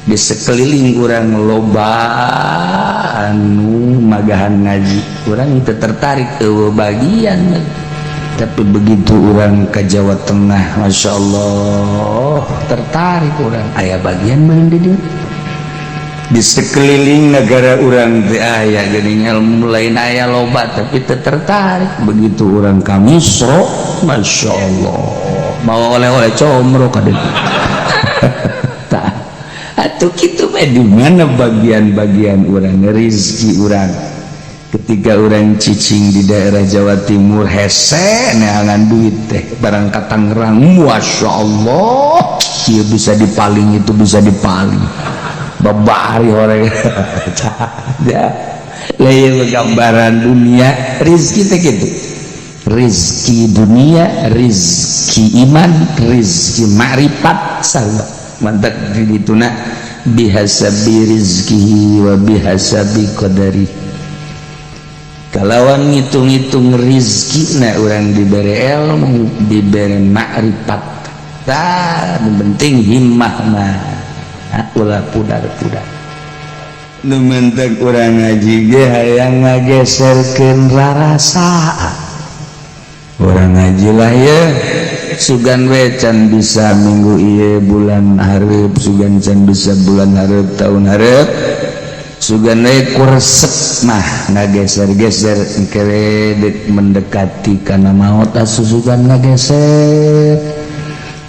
Di sekeliling urang loba anu magahan ngaji, urang teu tertarik, euweuh bagian. Tapi begitu urang ke Jawa Tengah, Masya Allah, tertarik urang, aya bagian meureun di dieu. Di sekeliling negara urang teh aya geuning ilmu lain, aya loba tapi teu tertarik. Begitu urang ka Misro, Masya Allah, bawa oleh-oleh comro ka dieu. Tah atuh kitu bae, di mana bagian-bagian urang, rizki urang. Ketika urang cicing di daerah Jawa Timur, hese neangan duit teh. Barang ka Tangerang, Masya Allah, ieu bisa dipaling, itu bisa dipaling, babari horeng ya. Lah, gambaran dunia rizki teh kitu, rizki dunia, rizki iman, rizki makrifat sarua. Mantak di dituna bihasabi rizkihi wa bihasabi qadari, kalawan ngitung-ngitung rizki na urang dibere ilmu, dibere makrifat. Tah, nu penting himmah mah ulah pudar-pudar. Nu mentek urang ngaji ge hayang ngageserkeun rarasaan. Urang ngaji lah ya, sugan we can bisa minggu ieu, bulan hareup, sugan can bisa bulan hareup, tahun hareup, sugan we ku resep mah ngageser-geser. Engke dek mendekati kana maot, asusugan ngageser.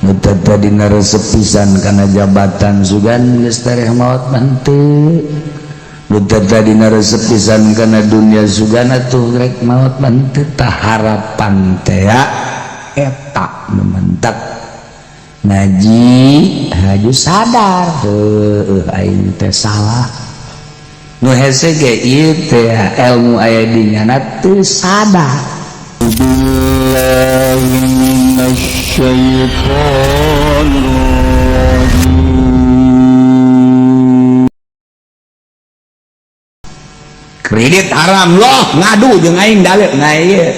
Nu tadi resep pisan kana jabatan, sugan geus tereh maot mah henteu. Nu tadi resep pisan kana dunia, sugan atuh rek maot mah henteu. Tah, harapan teh eta nu mentak ngaji haju sadar, heueuh, aing teh salah. Nu hese ge ieu teh ilmu aya di nyana teu sadar. بالله من الشيطان الرجيم. Kredit haram loh, ngadu jeung aing dalil. Nah, ieu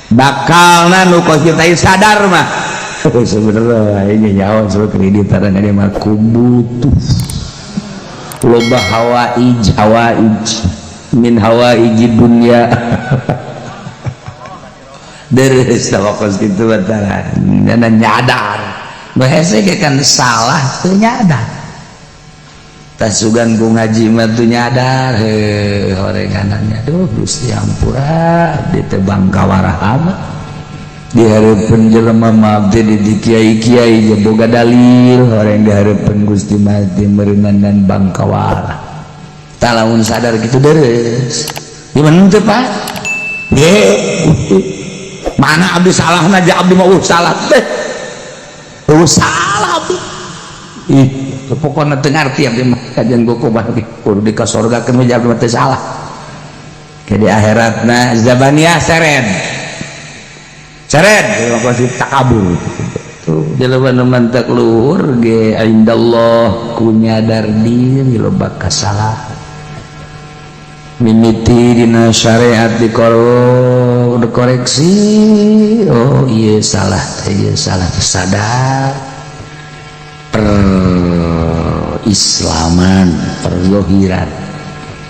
bakalna nu kos kita sadar mah sebenarnya aing nyawa soal kredit ada dia mah ku butuh, loba hawaij, hawaij min hawaij dunya. Deres kos kitu batara nyadar nu hese ge kan salah teu nyadar. Tas sugan ku ngaji mah teu nyadar, heuh, horenganannya. Duh Gusti, ampura, abdi teh bangkawarah amat di hareupeun jelema mah. Abdi di kiai-kiai ge boga dalil, horeng di hareupeun Gusti mah teh meureunan bangkawarah. Tah, lamun sadar kitu deres. Gimana teh, Pak? Ye, mana abdi salahna? Ja abdi mah salah teh, salah abdi. Ih, pokoknya teu ngarti abdi mah kajian goko mah kudu di ka sorga keun abdi mah teu salah. Ke di akhiratna zabaniyah seret seret pasti takabur tuh jelema. Nu mantak luhur ge indallah ku nyadar diri loba kasalahan. Mimiti dina syariat dikoreksi, oh iya salah, iya salah, sadar per islaman, perzohiran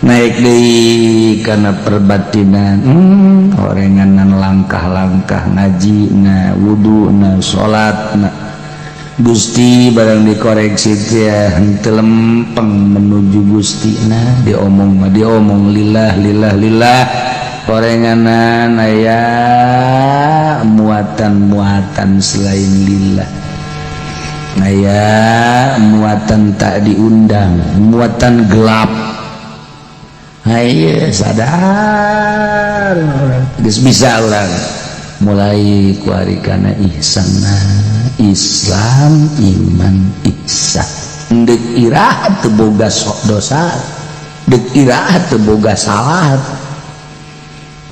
naik deui karena perbatinan. Orenganan langkah-langkah ngaji na, wudu na, salat na. Gusti barang dikoreksi teh henteu lempeng menuju Gusti na. Diomong mah diomong lillah lillah lillah, orenganan aya muatan-muatan selain lillah, aya muatan tak diundang, muatan gelap. Haye, sadar geus bisa urang mulai kuari kana ihsanna. Islam, iman, ihsan. Dek iraha teu boga sok dosa, dek iraha teu boga salah.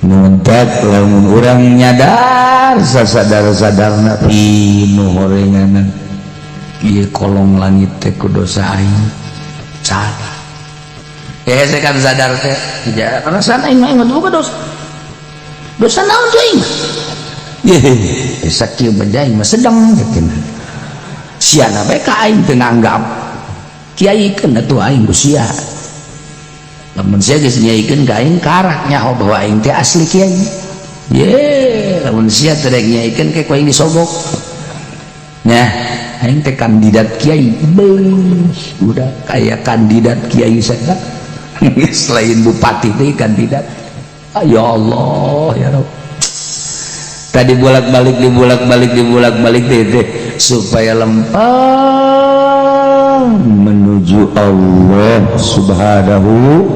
Nuntet lamun urang nyadar sasadar-sadarna pinu horenganan ieu kolong langit teh ku dosa aing, sadar. Ya, saya kan sadar teh ya, perasaan aing mah ingat boga dosa. Dosa naon tuh aing? Ye, sakieu mah aing mah sedang gitu. Siana bae ka aing teu nganggap. Kiaikeun atuh aing ku sia. Lamun sia geus nyaikeun ka aing karak nyaho bahwa aing teh asli kiai. Ye, lamun sia teh rek nyaikeun ke ku aing disogok. Nya, aing teh kandidat kiai. Beuh, udah kayak kandidat kiai saya. Selain bupati teh kandidat. Ya Allah, ya Rabb. Tadi bolak-balik dibolak-balik dibolak-balik teh supaya lempang menuju Allah Subhanahu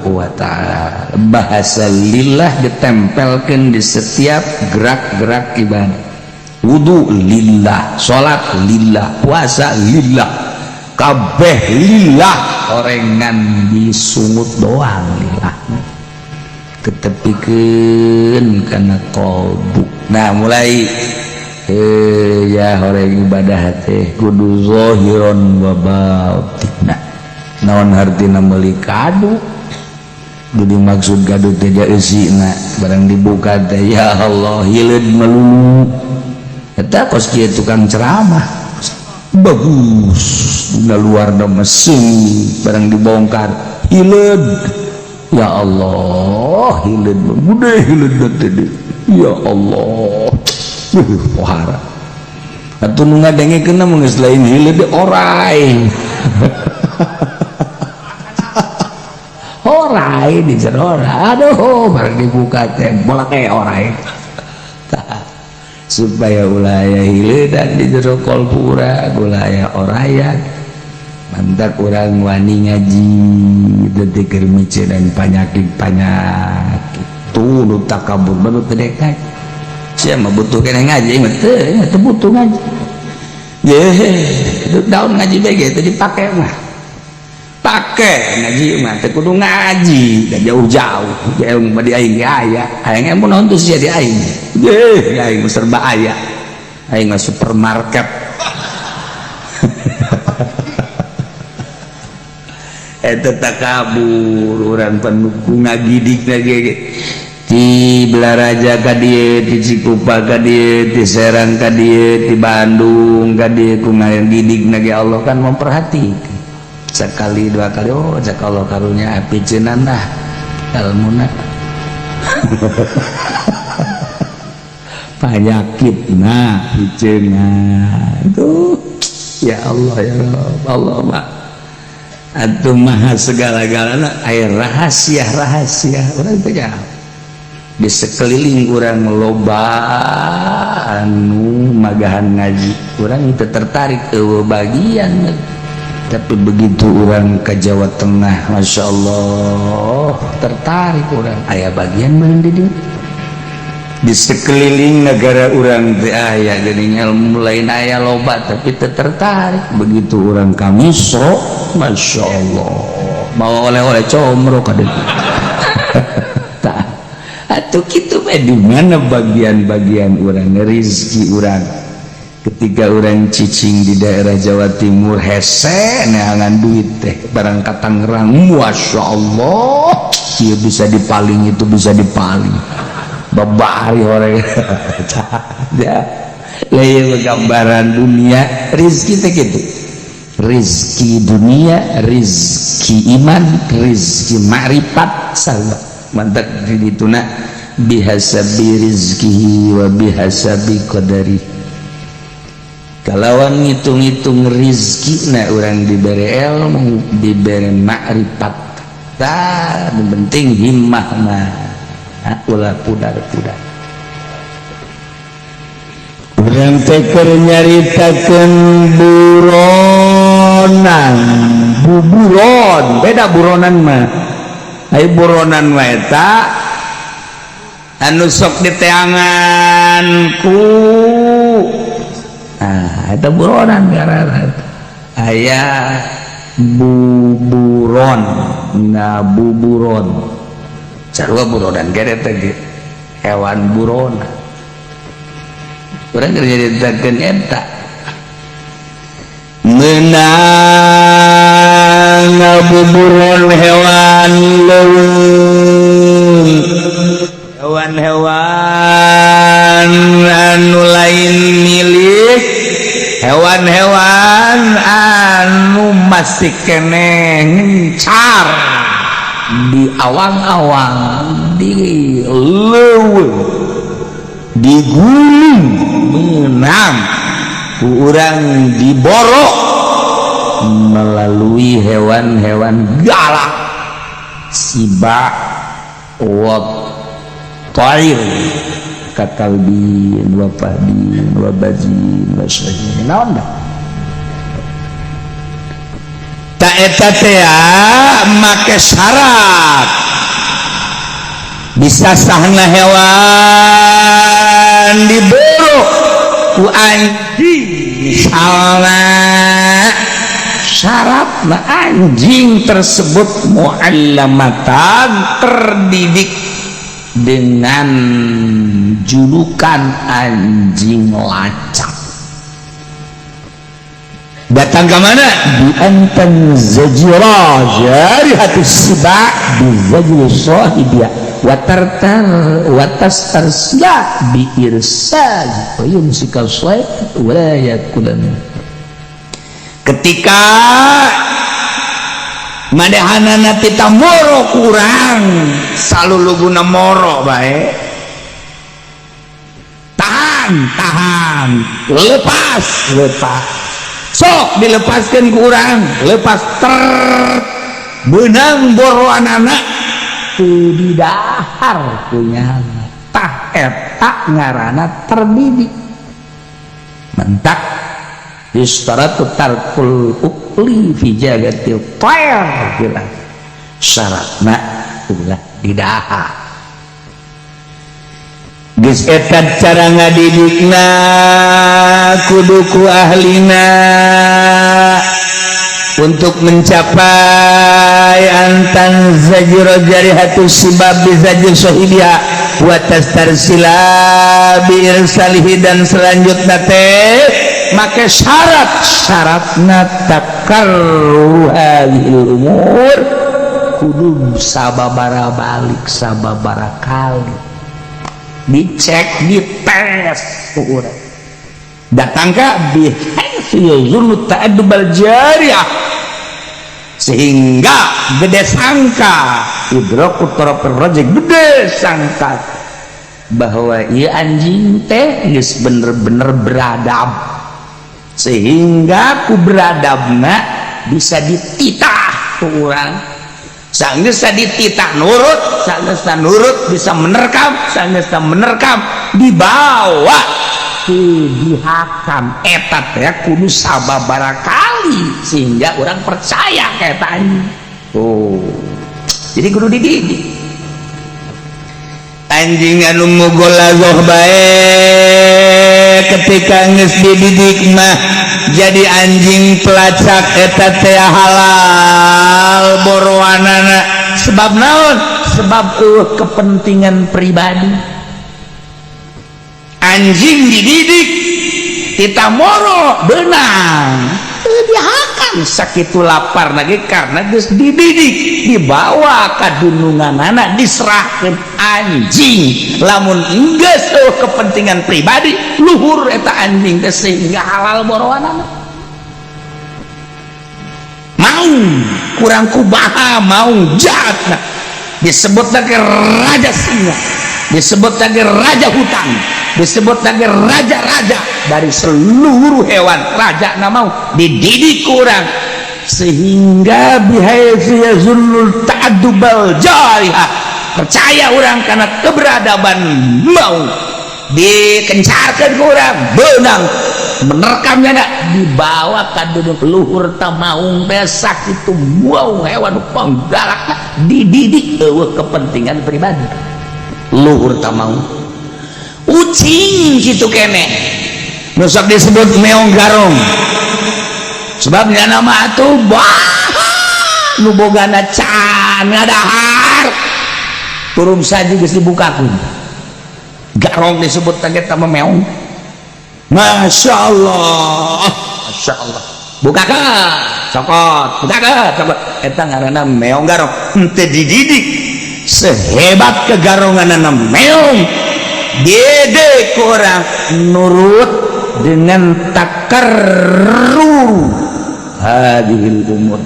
wa ta'ala. Bahasa lillah ditempelkan di setiap gerak-gerak ibadah. Wudu lillah, salat lillah, puasa lillah, kabeh lillah. Orengan disungut doang lillah, ketepikeun kana qalbu. Nah mulai ya horeng ibadah teh kudu zahiron wa batinah. Naon hartina meuli kadu? Jadi maksud kadu teh eusina barang dibuka teh ya Allah hileud melulu. Eta kos kieu tukang ceramah bagus dina luarna mesin barang dibongkar hileud ya Allah hileud gede hileud teh ya Allah pohara atuh nu ngadengekeun mah geus lain hileud orai orai di jero aduh barang dibuka teh bolak teh orai supaya ulah aya hileudan di jero kolbu urang ulah aya orayan mantak urang wani ngaji detik keur miceun panyakit-panyakit tuh nu takabur baru teu dek ngaji sia mah butuh keneh ngaji mah teu butuh ngaji ye daun ngaji bae ge teu dipake mah pake ngaji mah teu kudu ngaji da jauh-jauh ilmu mah di aing ge aya aing ilmu naon tuh sia di aing ye aing mah serba aya aing mah supermarket eta takabur urang penuh ngagidikna ge ti Balaraja ka dieu ti Cikupa ka dieu ti Serang ka dieu ti Bandung ka dieu ku ngagidikna ge Allah kan memperhatikan sekali dua kali oh cak Allah karunya api cenah lah ilmuna penyakit nah piceunah itu ya Allah ya Rabb Allah mah atuh maha segala-galana aya rahasia-rahasia urang teh di sekeliling urang loba anu magahan ngaji urang teu tertarik eueuh bagian. Tapi begitu orang ke Jawa Tengah Masya Allah tertarik orang ayah bagian meureun di dieu di sekeliling negara orang teh aya geuning ilmu lain aya loba tapi teu tertarik. Begitu orang ka Misro Masya Allah bawa oleh-oleh comro ka dieu tah atuh kitu mah di mana bagian-bagian urang rezeki urang. Ketika orang cicing di daerah Jawa Timur hese neangan duit teh barang ka Tangerang Masya Allah ieu bisa dipaling itu bisa dipaling babari orang ya lain gambaran dunia rezeki teh kitu rezeki dunia rezeki iman rezeki makrifat sarua mantak di dituna bihasabi rizkihi wa bihasabi qadari. Kalawan ngitung-ngitung rizki na urang dibere ilmu dibere makrifat tah penting himmah mah ulah pudar-pudar urang teh keur nyaritakeun buronan buburon beda buronan mah ai buronan mah eta anu sok diteangan ku nah eta buronan ngaranna aya buburon ngabuburon sarua buronan ge eta ge hewan buron urang keur nyaritakeun eta meunang ngabuburon hewan leuweung hewan-hewan anu lain milik hewan-hewan anu masih keneh ngencar di awang-awang, di leuweung, di gunung, menang ku urang diborok melalui hewan-hewan galak, siba wa tair kakalbin wa fahdin wa bajin wa syahin. Naon dah? Tak eta teh make syarat bisa sahna hewan diburu ku anjing. Misalna syaratna anjing tersebut muallamatan, terdidik dengan julukan anjing lacak. Datang ke mana? Bi an tanzajira jarihatu siba bi zajri sahibiha wa tartar wa tastarsila bi irsal wa yumsika sayd wa la yakulan. Ketika manehanana tita moro kurang saluluguna moro bae, tahan tahan, lepas lepas, sok dilepaskan ke urang, lepas ter benang boroan anak teu didahar punya. Tah, eta ngaranna terdidik. Mentak yustaratu tarkul ukli fi jagatil tayr, jelas syaratna ulah didahar. Geus eta cara ngadidikna kudu ku ahlina untuk mencapai antan zajira jarihatu sibab bi zajir sahibiha wa tastarsila bi irsalihi. Dan selanjutnya teh make syarat, syaratna takarru hadhil umur, kudu sababara balik sababara kali dicek, dites ku urang. Datang ka bihaitsu yazunnu ta'addubal jariyah, sehingga gede sangka idraku tarafir rajih, gede sangka bahwa ieu anjing teh geus bener-bener beradab, sehingga ku beradabna bisa dititah ku urang. Sanggeus dititah nurut, sanggeus nurut bisa menerkam, sanggeus menerkam dibawa ke dihakam. Eta teh kudu sababaraha kali sehingga orang percaya ka eta anjing. Oh, jadi kudu dididik. Anjing anu mugolazoh bae ketika geus dididik mah jadi anjing pelacak, eta teh halal boroanana. Sebab naon? Sebab kepentingan pribadi. Anjing dididik tita moro benang dihakan sakitu lapar lagi karena geus dididik, dibawa ka dununganana, diserahkeun anjing. Lamun geus kepentingan pribadi luhur eta anjing teh sehingga halal boroanana. Mau kurang kubaha mau jahat, nah, disebut lagi raja singa, disebut lagi raja hutan, disebut lagi raja-raja dari seluruh hewan. Raja na mau dididik kurang sehingga bihaitsu yazunnul ta'addubal jarihah, percaya orang karena keberadaban mau dikencarkan kurang benang menerkamnya nak dibawa ka duduk luhur tamaung besak itu mau hewan penggalak dididik eueuh kepentingan pribadi luhur tamaung. Ucing gitu kene Nusok disebut meong garong. Sebabnya nama atuh bah nu bogana can ngadahar turun saja geus dibukakeun garong disebut teh eta mah meong. Masya Allah, Masya Allah, bukakeun cokot, bukakeun cokot, eta ngaranna meong garong. Henteu dididik sehebat kegaronganana meong dede kurang nurut dengan takarrur Hadhil umur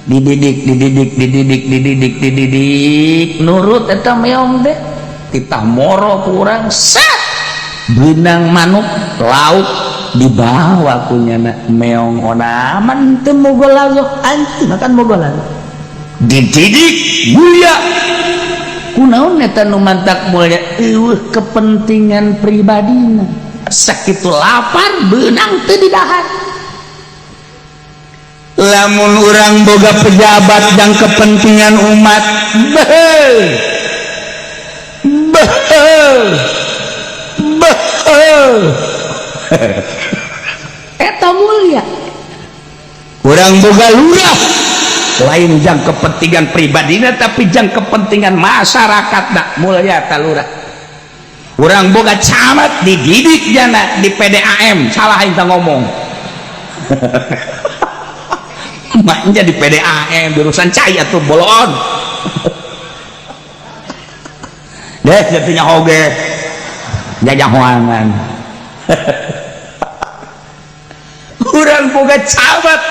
dididik dididik dididik dididik dididik nurut eta meong deh titah moro kurang set benang manuk lauk dibawa kunyana meong onaman teu mogolazo anti makan mogolazo dididik mulia kunaon eta nu mantak mulia eueuh kepentingan pribadina sakitu lapar beunang teu didahar. Lamun urang boga pejabat dan kepentingan umat beuh beuh beuh eta mulia. Urang boga lurah lain jang kepentingan pribadina tapi jang kepentingan masyarakat nak mulia ta lurah. Urang boga camat dididik jana di PDAM salah aing ngomong. Maknya di PDAM jurusan cai atuh bolon. Deh jatuhnya oge jajahoangan. Urang boga camat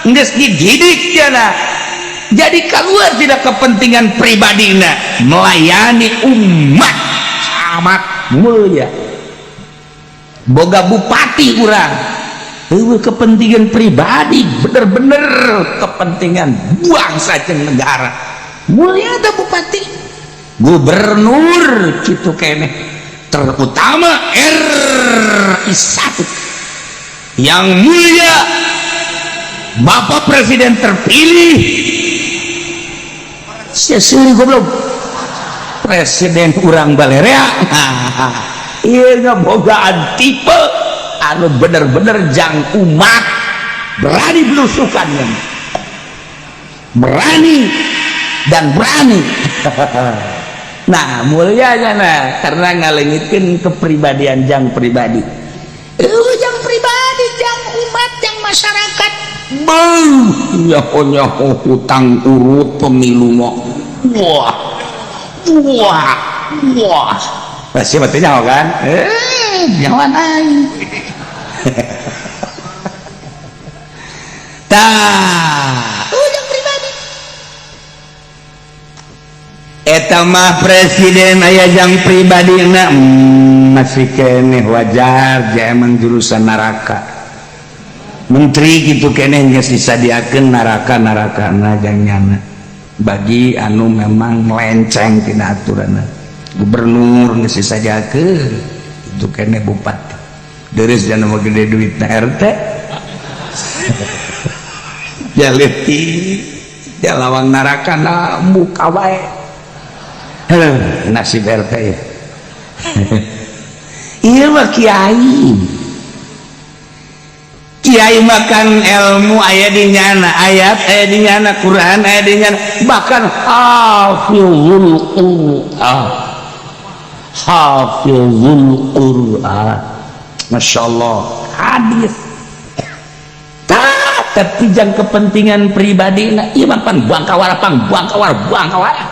geus dididik jana jadi keluar tidak kepentingan pribadina melayani umat camat mulia. Boga bupati urang eueuh kepentingan pribadi bener-bener kepentingan bangsa jeung negara mulia da bupati gubernur kitu keneh terutama RI 1 yang mulia Bapak Presiden terpilih sia seuri goblok presiden urang balerea. Ieu ngabogaan tipe anu bener-bener jang umat berani belusukan berani dan berani. Nah mulianya nah karena ngalengitkeun kepribadian jang pribadi jang pribadi jang umat jang masyarakat. Beuh nyaho-nyaho hutang urut pemilu mah wah wah wah masih mati nyaho kan nyahoan aing. Tah ujang pribadi eta mah presiden aya jang pribadina masih keneh wajar ja emang jurusan neraka menteri gitu keneh geus disadiakeun neraka-nerakana jang nyana bagi anu memang melenceng tina aturanna gubernur geus disadiakeun itu keneh bupati deres jana mah gede duitna RT jaleti jalawang neraka na muka wae nasib RT ya. Ieu mah kiai kiai makan ilmu aya di nyana ayat aya di nyana Quran aya di nyana bahkan hafizul Quran hafizul Quran Masya Allah hadis tapi jang kepentingan pribadi nah ieu mah pan buang kawara pang buang kawara buang kawara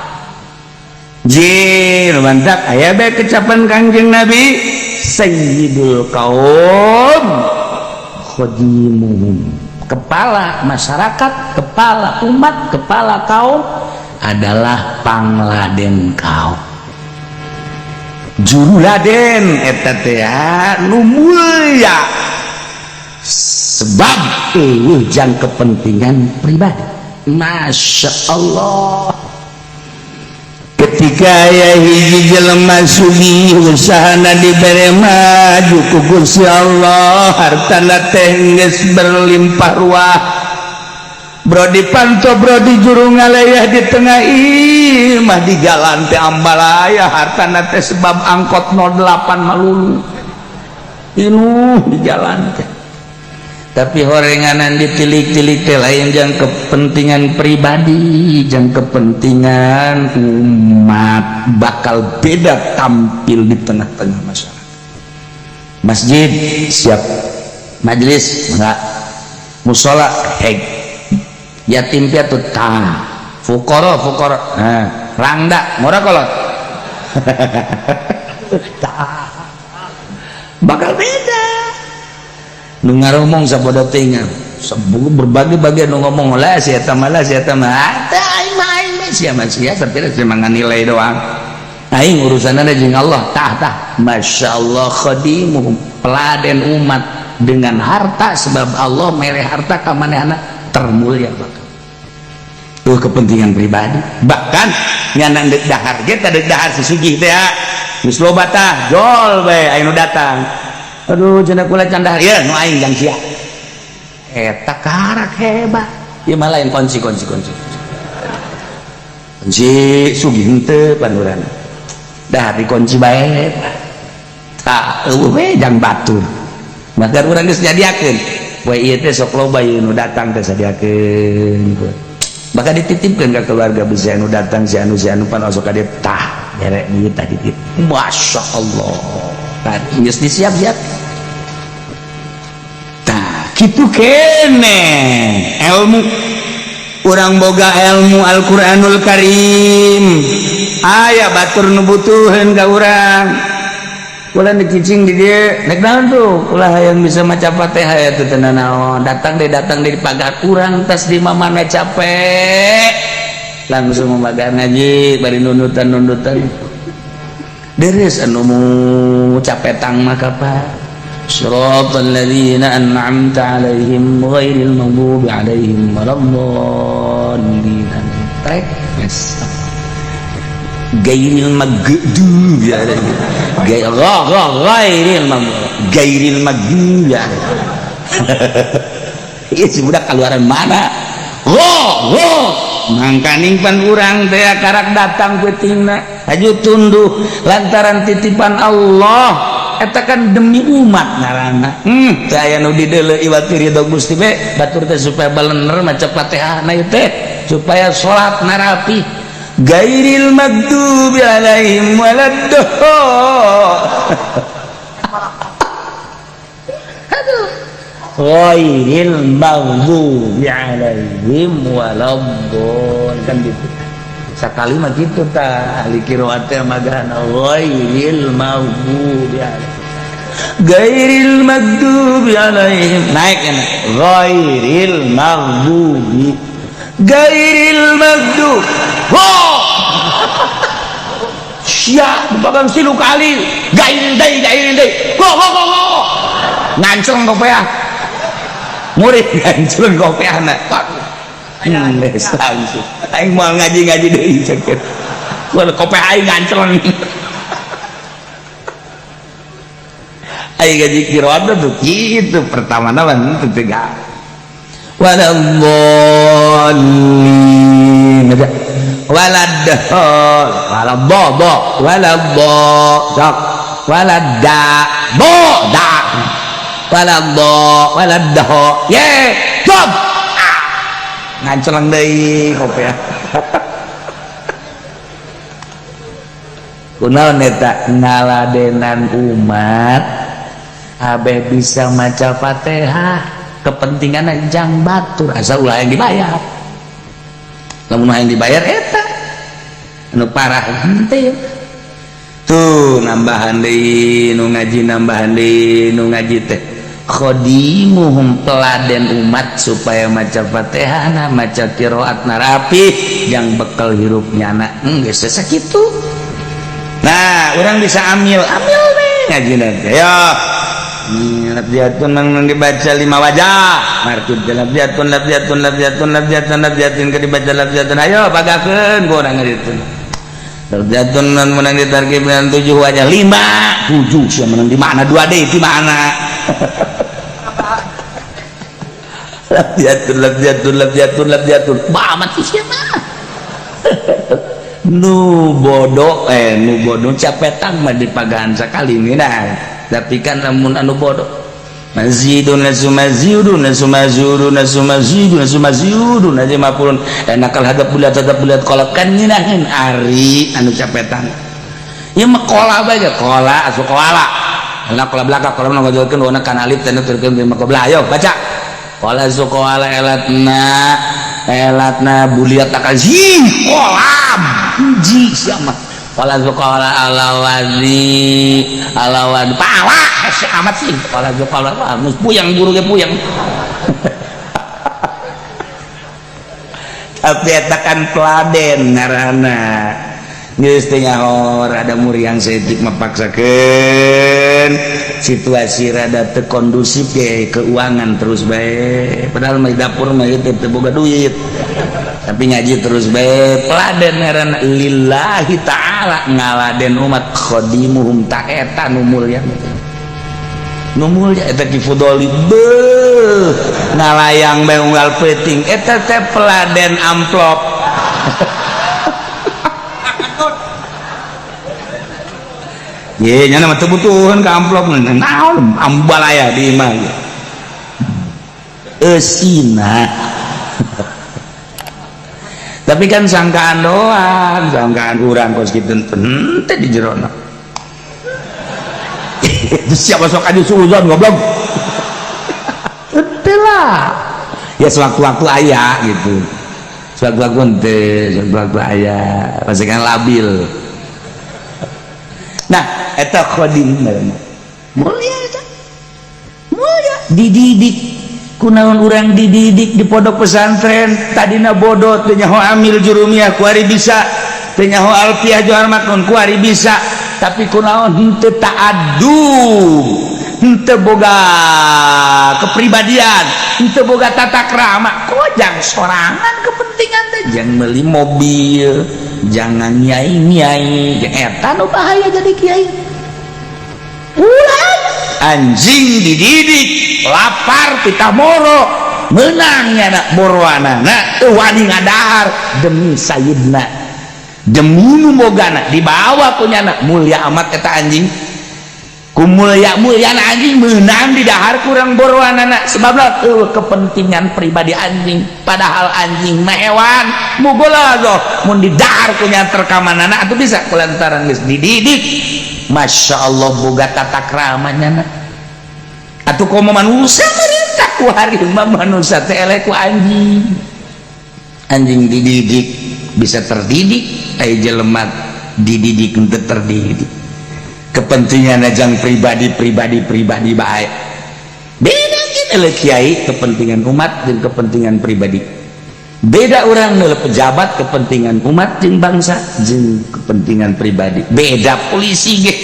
jir mantap aya bae kecapan Kangjeng Nabi sayyidul kaum khodimuhum kepala masyarakat kepala umat kepala kaum adalah pangladen kaum juru laden eta teh nu mulia sebab eueuh jang kepentingan pribadi. Masya Allah ketika aya hiji jelema sugih usahana dibere maju ku Gusti Allah hartana teh geus berlimpah ruah bro dipanto bro di juru ngalayah di tengah imah di jalan teh ambalaya hartana teh sebab angkot 08 malulu inuh di jalan teh tapi horenganan ditilik-tilik teh lain jang kepentingan pribadi jang kepentingan umat bakal beda tampil di tengah-tengah masyarakat. Masjid siap, majelis enggak, musola heg, yatim piatu tah, fukoro fukoro, nah, rangda ngora kolot. Bakal beda. Nu ngaromong sabodo teh Berbagai-bagai nu ngomong lah si eta mah lah si eta mah. Teh aing mah aing mah sia mah sia tapi cuma nilai doang. Aing urusanna jeung Allah tah tah. Masya Allah khadimuhum peladen umat dengan harta sebab Allah mere harta ka manehna termulia bakal. Tuh kepentingan pribadi. Bahkan nyana deuk dahar ge teh deuk dahar si sugih teh geus loba tah jol bae aya nu datang. Aduh cenah kula can dahar ieu nu aing jang sia. Eta karak hebat. Ieu mah lain kunci kunci kunci. Kunci sugih henteu panduran. Dah dikunci bae. Tah eueuh we jang batur. Maka urang geus nyadiakeun. Poe ieu teh sok loba ieu nu datang teh sadiakeun. Maka dititipkeun ka keluarga bisa anu datang si anu pan osok ka dieu tah derek ieu tah dititip. Masya Allah. Tah geus disiap-siap. Tah kitu kene ilmu urang boga ilmu Al-Qur'anul Karim. Aya batur nu butuheun ka urang. Ulah dicicing di dieu, nek naon tuh? Ulah hayang bisa maca Fatihah ya teu teu naon. Datang deh di pagar urang tas di mamana capek. Langsung memagar ngaji bari nundutan-nundutan. Deres anu mu capetang mah kapan? Shiratal ladzina an'amta 'alaihim ghairil maghdubi 'alaihim waladdallin. Trek geus. Gairil maghdubi alaihim. Ghairil maghdubi. Gairil maghdubi alaihim. Ieu si budak keluaran mana? Gho gho mangkaning pan urang teh karak datang peutingna haju tunduh lantaran titipan Allah eta kan demi umat ngaranna. Teu aya nu dideuleu iwat ridho Gusti be batur teh supaya balener maca Fatihah na ieu teh supaya salat na rapi. Gairil maghdubi alaihim waladdallin. Aduh. Ghairil maghdubi alaihim waladdallin kan gitu. Sakali mah kitu tah ahli qiraat teh magana ghairil maghdubi alaihim. Gairil maghdubi alaihim naik enak. Ghairil maghdubi gairil maghdubi. Ho! Sia bagang silu kali gairil deui gairil deui. Go go go go. Nganceng kopeah. Murid nganceng kopeahna. Geus langsung. Aing moal ngaji-ngaji deui sakieu. Kopeah aing nganceng. Aing ngaji qiraat tuh kitu pertama mah teu tega. Waladdallin. Waladdall walabbo bo walabbo sok waladda bo da walabbo waladdaho ye job nganceng deui kopeah. Kunaon eta ngaladenan umat kabeh bisa maca Fatihah kepentinganna jang batur asa ulah yang dibayar. Lamun hayang dibayar eta anu parah henteu. Tuh nambahan deui nu ngaji nambahan deui nu ngaji teh khadimuhum peladen umat supaya maca Fatihah maca qiraatna rapi jang bekal hirup nyana geus sakitu. Nah, urang bisa amil amil we ngajina teh. Ayo. Lafziatun nang dibaca 5 wajah. Martub lafziatun lafziatun lafziatun lafziatun lafziatun ke dibaca lafziatun. Ayo pagakeun ku urang ngaditu. Lafziatun nang menang ditarkib dengan 7 wajah 5 7 sia menang di mana 2 deui di mana. Lafziatun lafziatun lafziatun lafziatun. Ba amat sih sia mah. Nu bodoh nu bodoh capetang mah dipagahan sakali ngeunah. Tapi kan lamun anu bodoh mazidun lazumazidun lazumazudun lazumazidun lazumazidun aja mapulun enakal hadap bulat kolab kan ngeunaheun ari anu capetan ieu mah kola bae kola asu koala enak kola belaka kola nu ngajolkeun wana kan alif teh nuturkeun mah kola ayo baca kola su koala elatna elatna buliat takazi kolam ji sia mah Wala zuqala alawazi alawan pala hese amat sih wala zuqala puyang guru ge puyang. Tapi eta kan peladen ngaranna. Geus teu nyahor, ada muriang saeutik mapaksakeun situasi rada teu kondusif ge keuangan terus bae, padahal mah di dapur mah ieu teu boga duit, tapi ngaji terus bae. Peladen ngaranna, lillahi ta'ala ngaladen umat, khadimuhum. Ta eta nu mulya, nu mulya eta. Ki Fudoli beuh ngalayang bae unggal peuting, eta teh peladen amplop. Ye, nya mah teu butuheun ka amplop, naon ambal aya di imah. Eusina. Tapi kan sangkaan doang, sangkaan urang kos kitu henteu di jerona. Itu siapa sok aju suuzon, goblok. Henteu lah. Ya sewaktu-waktu aya gitu. Sewaktu-waktu henteu, sewaktu-waktu aya, pasti kan labil. Nah, eta khodim mulia, eta mulia dididik. Kunaon urang dididik di pondok pesantren? Tadina bodoh, teu nyaho amil jurumiyah, kuari bisa. Teu nyaho alfiah johar maknun, kuari bisa. Tapi kunaon henteu ta'adub, henteu boga kepribadian, henteu boga tata krama? Kojang sorangan kepentingan teh, jangan beli mobil, jangan nyai nyai. Eta nu bahaya jadi kiai. Ulah anjing dididik lapar pita moro menangnya nak boroanana teu wani ngadahar demi sayidna, demi nu bogana dibawa punya. Mulia amat eta anjing. Ku mulia mulia anjing menang di dahar kurang boroanana, sebablah kepentingan pribadi anjing. Padahal anjing mah hewan mugolazoh, mun di dahar punya terkamanana atuh bisa, kulantaran geus dididik, Masya Allah, boga tata kramanya. Atuh komo manusia merintah ku hari mah manusia teh eleh ku anjing. Anjing dididik bisa terdidik, ai jelema dididik henteu terdidik, kepentingan ajang pribadi, pribadi, pribadi bae. Beda kita kiai kepentingan umat dan kepentingan pribadi beda. Orang nilai pejabat kepentingan umat jeung bangsa jeung kepentingan pribadi beda. Polisi ge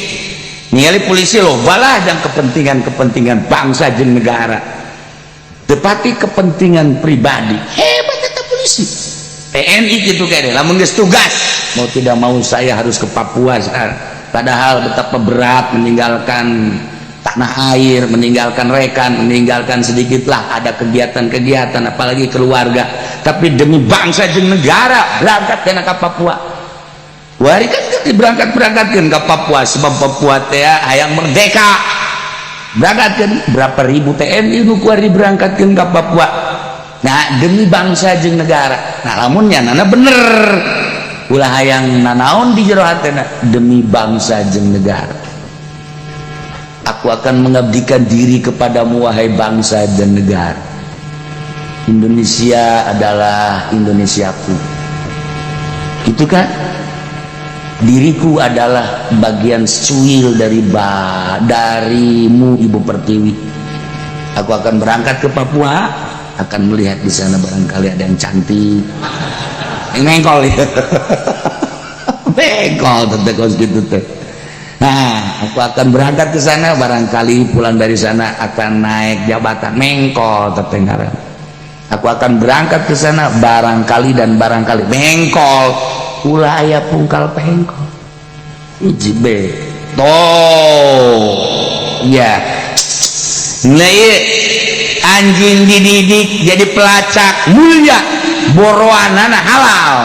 ningali polisi loba lah dan kepentingan-kepentingan bangsa jeung negara, tetapi kepentingan pribadi. Hebat eta polisi, TNI gitu. Kayak lamun geus tugas, mau tidak mau saya harus ke Papua sekarang, padahal betapa berat meninggalkan tanah air, meninggalkan rekan, meninggalkan sedikitlah ada kegiatan-kegiatan, apalagi keluarga, tapi demi bangsa dan negara berangkat ke Papua. Wari kan diberangkat-berangkatkan ke Papua sebab Papua teh hayang merdeka. Berangkatkan berapa ribu TNI nu kuari diberangkatkan ke Papua. Nah, demi bangsa jeung negara. Nah, lamun nana bener ulah hayang nanaon di jero hatena demi bangsa jeung negara. Aku akan mengabdikan diri kepadamu, wahai bangsa dan negara. Indonesia adalah Indonesiaku. Itu kan diriku adalah bagian secuil dari darimu, Ibu Pertiwi. Aku akan berangkat ke Papua, akan melihat di sana barangkali ada yang cantik. Mengkol ya, mengkol tete kos gitu teh. Nah, aku akan berangkat ke sana, barangkali pulang dari sana akan naik jabatan. Mengkol tete ngaran. Aku akan berangkat ke sana barangkali dan barangkali. Mengkol, ulah aya pungkal pengkol hiji be toh ya. Nah, iya, anjing dididik jadi pelacak mulia, boroanana halal.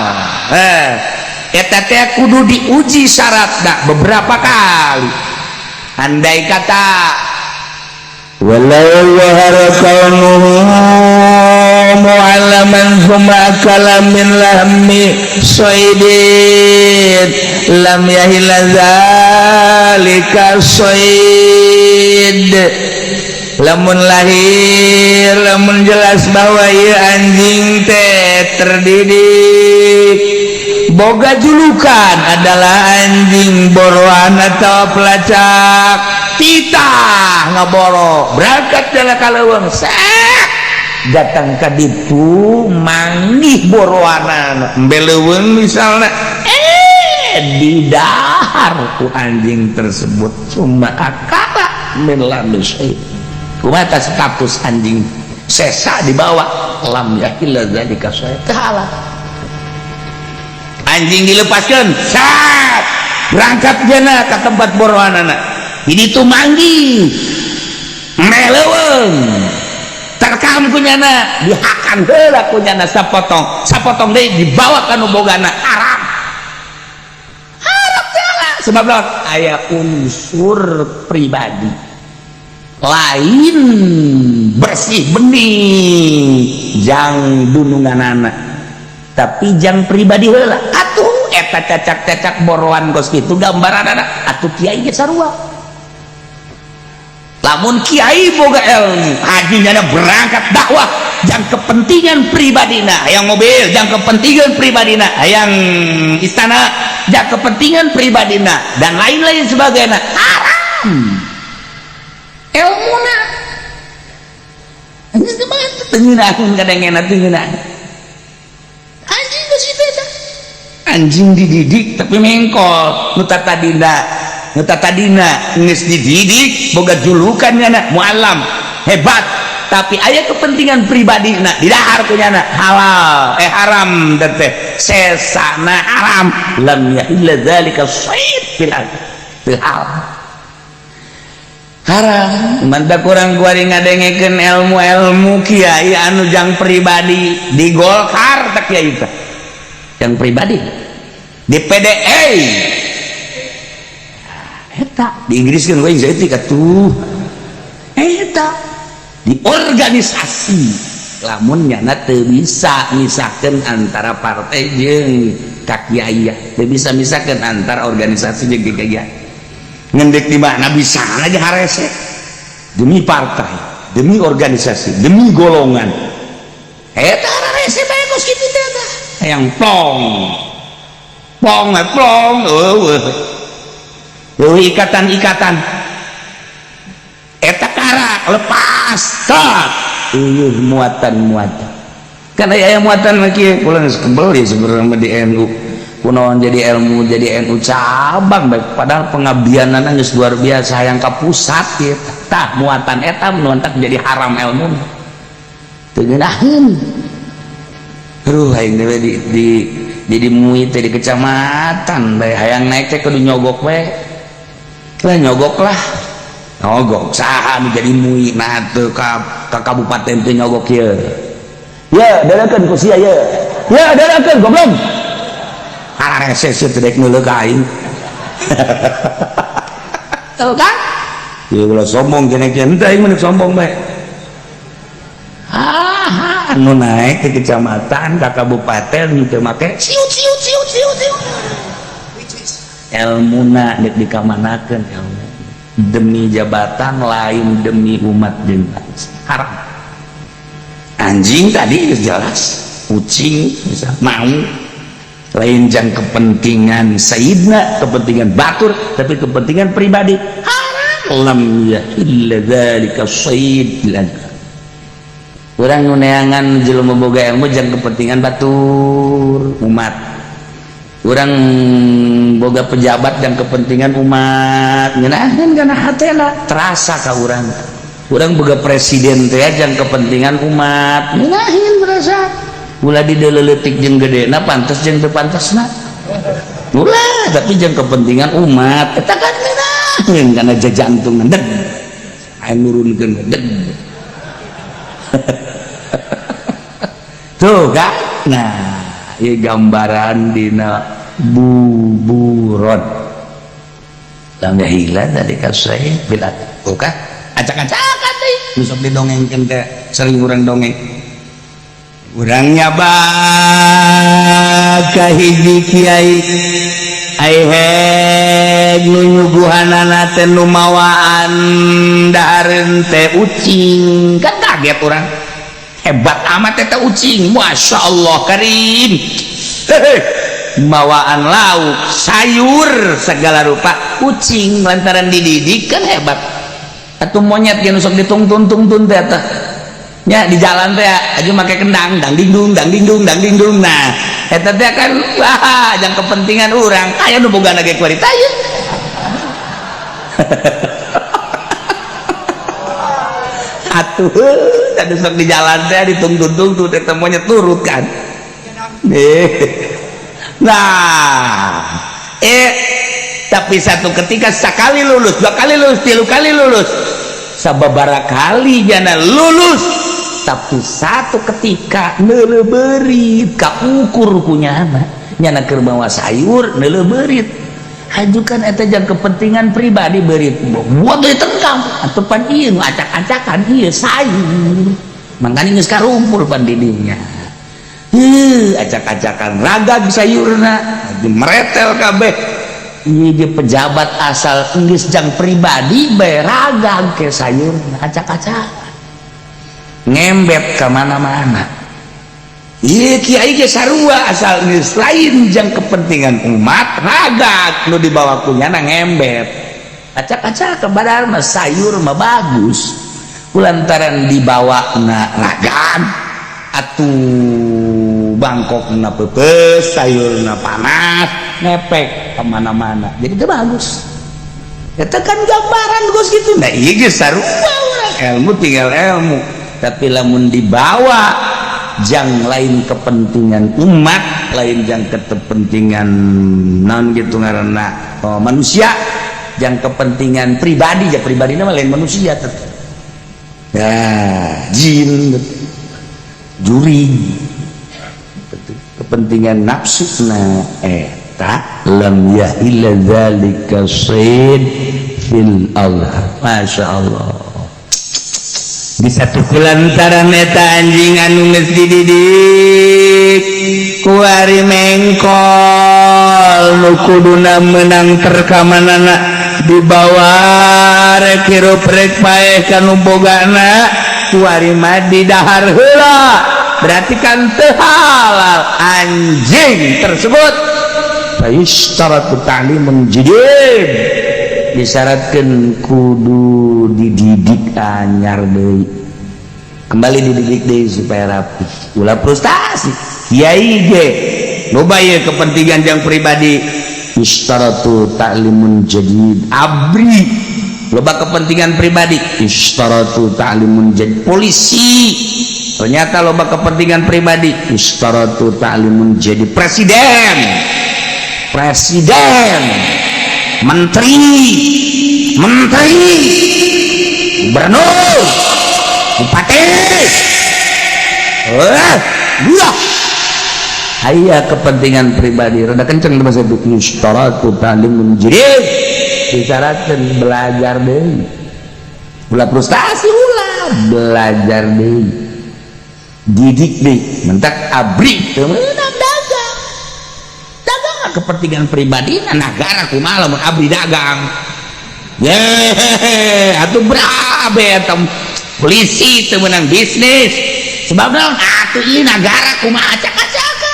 Eta teh kudu diuji syaratna beberapa kali. Andai kata walau zahara kaunuhu mu'allaman thumma akala min lahmi saydin lam yahilla zalika sayd. Lamun lahir, lamun jelas bahwa ieu anjing teh terdidik, boga julukan adalah anjing boroan atau pelacak, titah ngaboro berangkat jalan ka leuweung sek. Datang ka ditu manggih boroanan beleuweung misalna, didahar ku anjing tersebut. Summa akala min lahmi syait. Kumaha status anjing sesa dibawa? Lam yahilla dzalika syait, halal. Anjing dilepaskan, sat berangkat jana ke tempat boroanana. Ini tuh manggih meleweng, terkam kunyana, dihakan heula kunyana sapotong sapotong deui, dibawa ka nu bogana. Haram, haram jalan. Sebab naon? Aya unsur pribadi, lain bersih bening jang dununganana, tapi jang pribadi heula. Atuh eta cacak-cacak boroan kos kitu gambaranana. Atuh kiai ge sarua. Lamun kiai boga ilmu hajinya berangkat dakwah jang kepentingan pribadina, hayang mobil jang kepentingan pribadina, hayang istana jang kepentingan pribadina, dan lain-lain sebagainya, haram ilmuna. Anjing kumaha teu ngeunaheun kadangena, teu ngeunaheun anjing geus kitu eta. Anjing dididik tapi mengkol. Nu tatadina, nu tatadina geus dididik, boga julukan nyana muallam hebat, tapi aya kepentingan pribadi na, didahar ku nyana, halal, eh, haram teh, sesana haram. Lam yahilla dzalika sayd fil fil hal, haram. Mantap kurang kuari ngadengekeun ilmu-ilmu kiai anu jang pribadi. Di Golkar tak kiai teh yang pribadi, di PDI eta, di Inggris kan gue jadi atuh eta di organisasi. Lamun nyana teu bisa misahkeun antara partai jeung kakiaian, teu bisa misahkeun antara organisasi jeung kakiaian, ngendek di mana bisa aja harese demi partai, demi organisasi, demi golongan. Eta harese bae kos kitu teh tah. Hayang plong plong, eh, plong, eueuh eueuh ikatan-ikatan eta kara lepas tak eueuh muatan-muatan. Kan aya muatan mah kieu. Kula geus kebel ya sebenarnya mah di NU. Kunaon jadi ilmu jadi NU cabang baik, padahal pengabdianana geus luar biasa, hayang ka pusat kieu. Tah, muatan eta nu jadi haram ilmu, teu ngeunaheun. Aduh, aing dewe di jadi MUI teh di kecamatan bae, hayang naik teh kudu nyogok bae lah. Nyogok lah, nyogok saha nu jadi MUI? Nah, teu ka kabupaten teu nyogok ieu ya, dadakeun ku sia ye ya, dadakeun goblok. Hararese sieun, teu dek neuleuh ka aing. Tuh kan ya, ulah sombong kene kieu. Henteu, aing mah sombong bae. Ah, anu naik ke kecamatan, ke kabupaten teu make siut siut siut siut siut. Ilmuna dek dikamanakeun? Ilmu demi jabatan, lain demi umat jeung bangsa, haram. Anjing tadi jelas, kucing misal mau lain jang kepentingan sayyidna, kepentingan batur, tapi kepentingan pribadi, haram. Lam yahilla dzalika sayyid. Urang nu neangan jelema boga ilmu jang kepentingan batur, umat. Urang boga pejabat dan kepentingan umat, ngeunaheun kana hatena, terasa ka urang. Urang boga presiden teh jang kepentingan umat, ngeunaheun, berasa. Ulah dideleuletik jeung gedena, pantes jeung teu pantesna ulah, tapi jang kepentingan umat eta kan ngeunaheun kana jajantungan deg, aya nurunkeun deg tuh kan. Nah, ieu gambaran dina buburon. Lam yahila tadi kasai bila tuh kan acak-acakan deui nu sok didongengkeun teh. Sering urang dongeng, urang nyaba ka hiji kiai, ai heg nu nyuguhanana teh nu mawaan dahareun teh ucing. Kan kaget urang, hebat amat eta ucing, Masya Allah karim. Hehe, mawaan lauk sayur segala rupa kucing lantaran dididik kan hebat. Atau monyet yang sok ditungtun-tungtun teh eta. Nya di jalan teh aja make kendang, dang dingdung dang dingdung dang dingdung. Nah, eta teh kan wah jang kepentingan urang, aya nu boga ge kualitas ieu. Atuh, tadi sok di jalan teh ditungtung-tungtung teh temunya turut kan. Nah, tapi satu ketika sekali lulus, dua kali lulus, tilu kali lulus, sababara kali jana lulus, tapi satu ketika neuleuh beurit kaukur kunyana, nyana keur bawa sayur neuleuh beurit. Hajukan eta jang kepentingan pribadi beurit. Buat deui tengkam, atuh pan ieu nu acak-acakan ieu sayur. Mangkana geus karumpul pan di dinya. Heuh, acak-acakan ragag sayurna, meretel kabeh. Ieu ge pejabat asal geus jang pribadi bae ragag ke sayurna, acak-acakan. Ngembet ka mana-mana. Ieu kiai ge sarua asal geus lain jang kepentingan umat ragag nu dibawa ku nyana ngembet. Acak-acakan padahal mah sayur mah bagus. Kulantaran dibawa na ragag atuh bangkok na pepes, sayur na panas, ngepek kemana-mana. Jadi itu bagus. Eta kan gambaran Gus gitu. Nah ieu geus sarua urang ilmu tinggal ilmu. Tapi lamun dibawa jang lain kepentingan umat, lain jang kepentingan non gitu ngaranna oh, manusia, jang kepentingan pribadi, ya pribadi mah lain manusia tetep. Ya, jin juring kepentingan nafsu na eta lam yahilla dzalika sayd fil Allah. Masya Allah. Di satu kulantaran eta anjing anu geus dididik kuari mengkol nu kuduna meunang terkamanana dibawa rek hirup rek paeh ka nu bogana kuari mah didahar heula, berarti kan teu halal anjing tersebut. Fayushtaratu ta'limun jadid, disyaratkeun kudu dididik anyar deui, kembali dididik deui supaya rapi, ulah frustasi. Kiai ge loba ieu kepentingan jang pribadi. Yushtaratu ta'limun jadid. Abri loba kepentingan pribadi. Yushtaratu ta'limun jadid. Polisi ternyata loba kepentingan pribadi. Yushtaratu ta'limun jadid. Presiden, presiden, menteri, menteri, gubernur, bupati, wah, aya kepentingan pribadi rada kenceng bahasa itu. Yushtaratu ta'limun jadid, disyaratkan belajar deui, ulah frustasi, ulah belajar deui, didik deui, mentak abri teu meunang dagang. Dagang kepentingan pribadi negara kumaha lamun abri dagang. Ye, atuh berabe eta polisi teu meunang bisnis. Sebab naon? Atuh ieu nagara kumaha acak-acakan.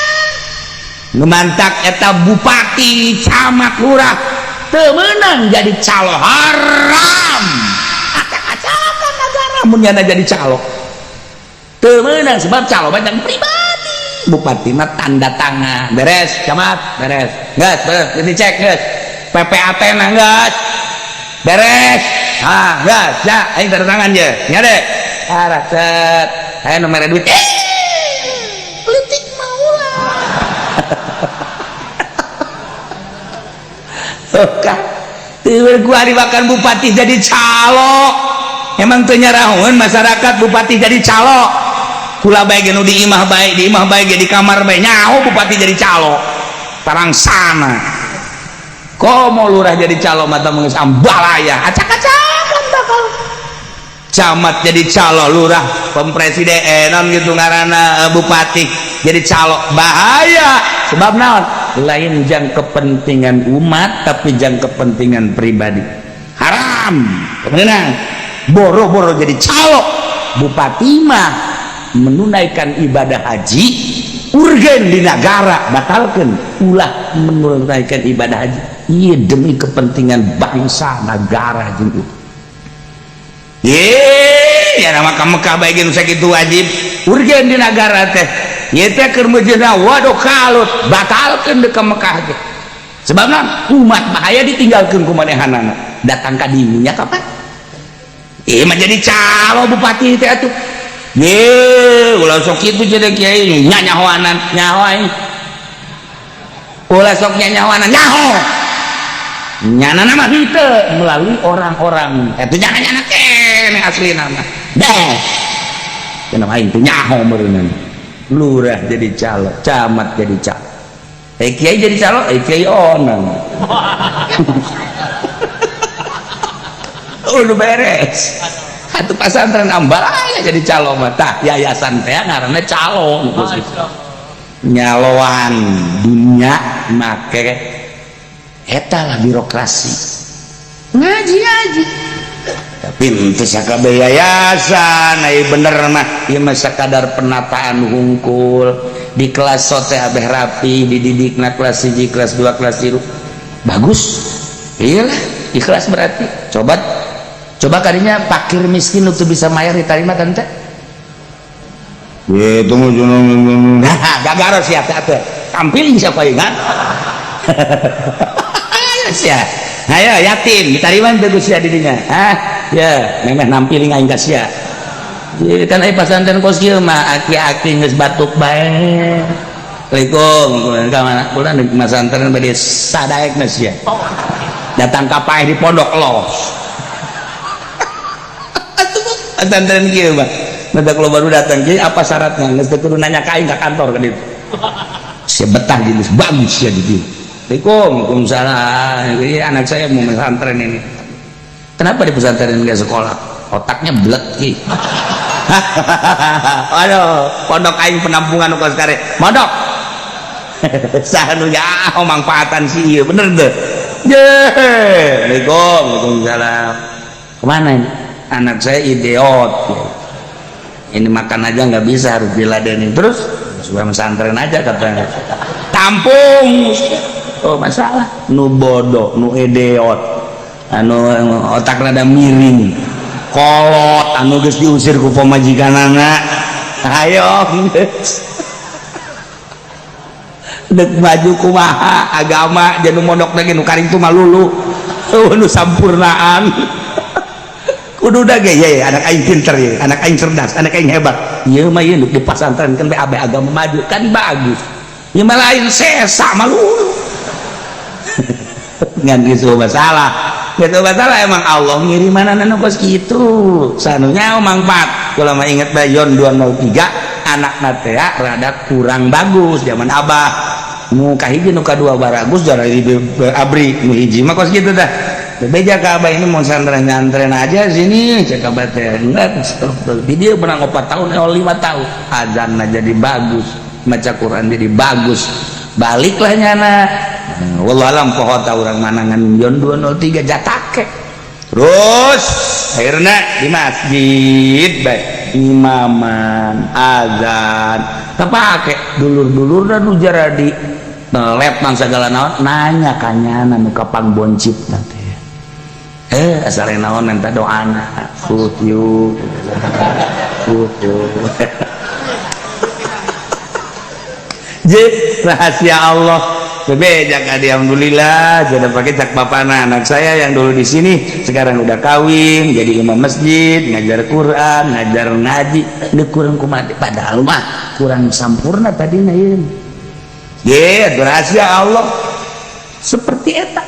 Ngemantak eta bupati, camat, lurah teu meunang jadi calo, haram. Acak-acakan nagara mun nyana jadi calo. Teu meunang sebab calo mah jang pribadi. Bupati mah tanda tangan, beres, camat, beres. Geus, beres, dicek geus. PPAT na geus. Beres. Ah, geus, ya, aing tanda tangan je. Nya deh. Arah set. Aya nu mere duit. Leutik mah ulah. Oke. Teu gua dimakan bupati jadi calo. Emang teu nyarahoeun masyarakat bupati jadi calo. Kula bae ge nu di imah bae, di imah bae ge di kamar bae nyaho bupati jadi calo. Tarangsana. Komo lurah jadi calo mata geus ambalaya, acak-acakan bakal. Camat jadi calo, lurah, pempresiden, non gitu ngaranna bupati jadi calo, bahaya. Sebab naon? Lain jang kepentingan umat tapi jang kepentingan pribadi. Haram. Kemenang. Boro-boro jadi calo. Bupati mah menunaikan ibadah haji urgen di negara, batalkan ulah menunaikan ibadah haji. Iya demi kepentingan bangsa negara jeung. Ya nama ka Mekah bae ge nu sakitu wajib. Urgen di nagara teh. Ieu teh keur meujeuhna waduh kalut, batalkeun deuk ka Mekah teh. Sebabna umat bahaya ditinggalkeun ku manehanana. Datang ka dinya kapan? Ieu mah jadi calo bupati teh atuh. Ye, ulah sok kitu jadi kiai nya nyahoanan, nyaho aing. Ulah sok nyahoanan, nyaho. Nyana nama henteu melalui orang-orang. Eta jangan nyana keneh asli nama. Deh. Cenah aing teh nyaho meureunna. Lurah jadi calo, camat jadi calo. Kiai jadi calo, kiai onang. Udah beres. Atuh pasantren ambalaya jadi calo mah. Tah yayasan teh ngaranna calo nyaloan dunia make eta lah birokrasi. Ngaji-ngaji. Tapi henteu sakabeh yayasan, ai bener mah ieu mah sakadar penataan hungkul. Di kelas sote abeh rapi, dididikna kelas 1, kelas 2, kelas 3. Bagus. Iyalah, ikhlas berarti. Coba coba kadinya fakir miskin untuk bisa mayar diterima kan teh? Ye tunggu junung. Nah, gagaro siap teh. Tampilin siapa ingat? Ayo sia. Ayo yatim diterima teu sia di dinya. Hah? Ya, memeh nampiling aing ka sia. Jadi kan ai pasantren kos kieu mah aki-aki geus batuk bae. Assalamualaikum, ka mana? Kula di pasantren bade sadaekna sia. Datang ka paeh di pondok los. Pesantren kieu mah. Mata kalau baru datang kieu apa syaratnya? Geus teu kudu nanya ka aing ka kantor ka ditu. Sia betah di geus bagus sia di dieu. Assalamualaikum, waalaikumsalam. Ini anak saya mau pesantren ini. Kenapa di pesantren enggak sekolah? Otaknya blek ki. Aduh, pondok aing penampungan nu kos kare. Mondok. Saha nu nyaho mangfaatan si ieu, bener teu? Ye. Assalamualaikum, waalaikumsalam. Kemana ini? Anak saya idiot. Ini makan aja nggak bisa, harus diladenin terus. Supaya pesantren aja katanya. Tampung. Oh masalah. Nu bodoh, nu idiot, anu otak rada miring, kolot, anu geus diusir ku pamajikanana. Ayo geus. Dek maju kumaha agama jeung mondok lagi nu karing tu malulu. Nu sampurnaan. Kudu da ge ye anak aing pinter ye, anak aing cerdas, anak aing hebat. Ieu mah ieu di pasantren kan bae abe agama maju kan bagus. Ieu mah lain sesa malulu. Ngan geus masalah. Gitu masalah emang Allah ngirimanana nu kos kitu. Sanunya mangpat. Kula mah inget bae Yon 203 anakna teh rada kurang bagus zaman abah. Nu kahiji nu kadua baragus jara di abri nu hiji mah kos kitu tah. Beja ka abah ini mau santren nyantren aja sini cek abah teh. Enggak, di dia menang 4 tahun 5 tahun. Azanna jadi bagus, maca Quran jadi bagus. Baliklah nyana. Wallahu alam poho ta urang mana ngan Yon 203 jatake. Terus akhirnya di masjid bae imaman azan kapake dulur-dulur dan nu jaradi lep nang sagala naon nanya ka nyana nu kapang boncit teh. Asal naon minta doana yuk yuk. Je rahasia Allah. Bebe jaga di alhamdulillah sudah pakai cak bapana anak saya yang dulu di sini sekarang udah kawin jadi imam masjid ngajar Quran ngajar ngaji ini kurang kumaha padahal mah kurang sampurna tadi ieu. Ye rahasia Allah seperti eta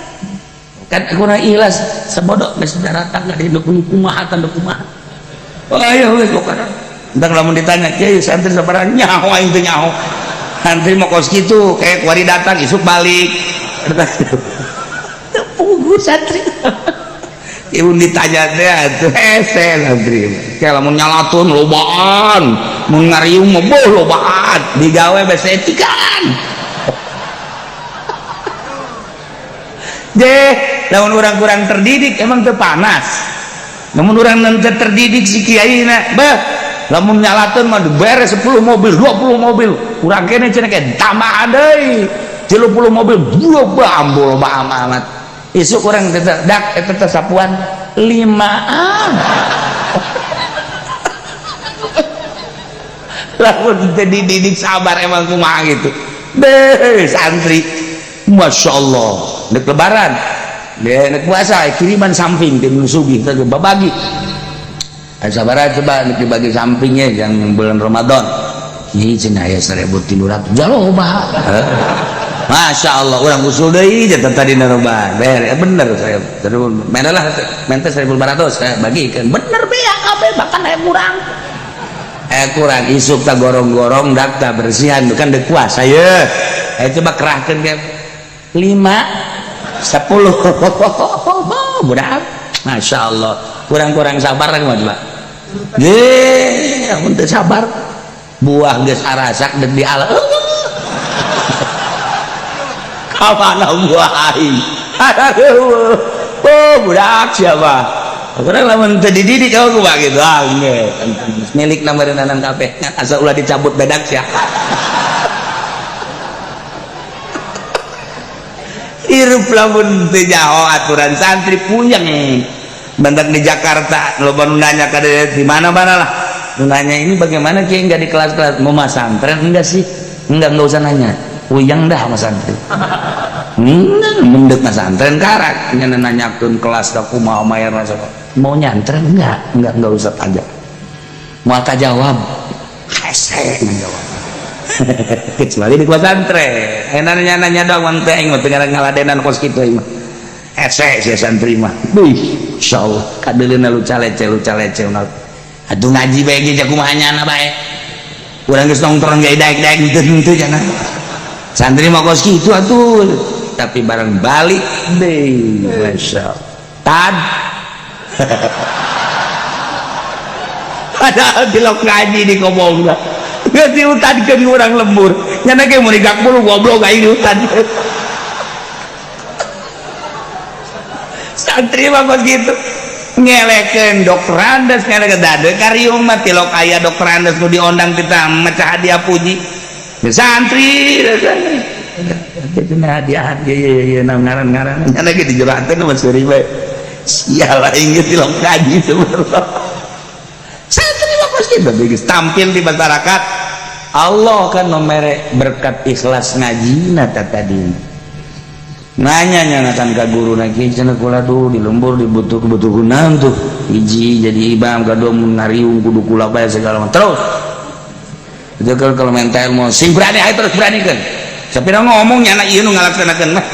kan kurang ikhlas sebodoh geus datang di kumaha tanda kumaha. Oh ayo we pokona entar lamun ditanya kiai santri sabaraha nyaho aing teh nyaho. Santri mau kos gitu kayak kuari datang isuk balik. Pugu santri. Ibu ditanya teh atuh hese santri. Kayak lamun nyalatun lobaan, mun ngariung mah boh lobaan, digawe bese etikan. Deh, lamun urang kurang terdidik emang teu panas. Lamun urang teu terdidik si kiai na, beh lamun nyalateun mah beres 10 mobil, 20 mobil. Urang kene cenah ke tambahan deui. 30 mobil, dua ambul loba amat. Isuk urang teh dak eta teh sapuan 5an. Lamun teu dididik sabar emang kumaha gitu. Deh santri Masya Allah dek lebaran dek puasa kiriman samping tim sugih teh babagi. Sabar coba nek dibagi sampingnya yang bulan Ramadan. Ieu cenah aya 1300 jaloba. Masya Allah urang usul deui jatuh tadi naroba. Bener saya. Lah mente 1500 bagikeun. Bener bea kabeh bahkan aya kurang. Kurang isuk tak gorong-gorong dak tak bersihan kan dek puasa ye. Coba kerahkeun ke 5 10 budak. Masya Allah kurang-kurang sabar kan coba. Ye, amun teu sabar buah geus arasak deuk diala. Ka mana buah aing? Oh, budak siapa? Kurang lamun teu dididik oh kumaha kitu. Ah, milik nameureunana kabeh. Asa ulah dicabut bedak sia. Hirup lamun teu nyaho aturan santri puyeng. Bentak di Jakarta loba nu nanya ka di mana-mana lah. Nu nanya ini bagaimana kiai enggak di kelas-kelas mau masantren enggak sih? Enggak usah nanya. Puyeng dah sama santri. Mendek masantren karak nya nanyakeun kelas da kumaha mayar mau nyantren enggak usah tanya. Moal jawab. Hese ngajawab. Kecuali di pesantren. Enak nanya doang teh aing mah teu ngaladenan kos kitu aing mah. Hese sia santri mah. Beuh, insyaallah kadeuleuna lu calece. Atuh ngaji bae ge kumaha nyana bae. Urang geus nongkrong ge daek-daek henteu cenah. Santri mah kos kitu atuh. Tapi barang balik deui, masyaallah. Tad. Padahal dilok ngaji di kobongna. Geus diutankeun urang lembur. Nyana ge mun digak bulu goblok aing diutan. Santri mah kos kitu. Ngelekeun dokterandes ngelekeun dade kariung mah tilok aya dokterandes nu diondang kita mecah hadiah puji. Santri hadiah ieu ngaran-ngaran nyana ge di jero hate mah seuri bae. Sial aing ge tilok ngaji sebenarnya. Santri mah kos kitu geus tampil di masyarakat. Allah kan nomere berkat ikhlas ngajina tadi. Nanya nyanakan ka guru na kieu cenah kula duh di lembur dibutuh kunaon tuh hiji jadi ibam kadua mun ngariung kudu kula bae segala macam terus itu kalau minta ilmu sing berani ayo terus beranikeun sapira ngomong nyana ieu nu ngalaksanakeun mah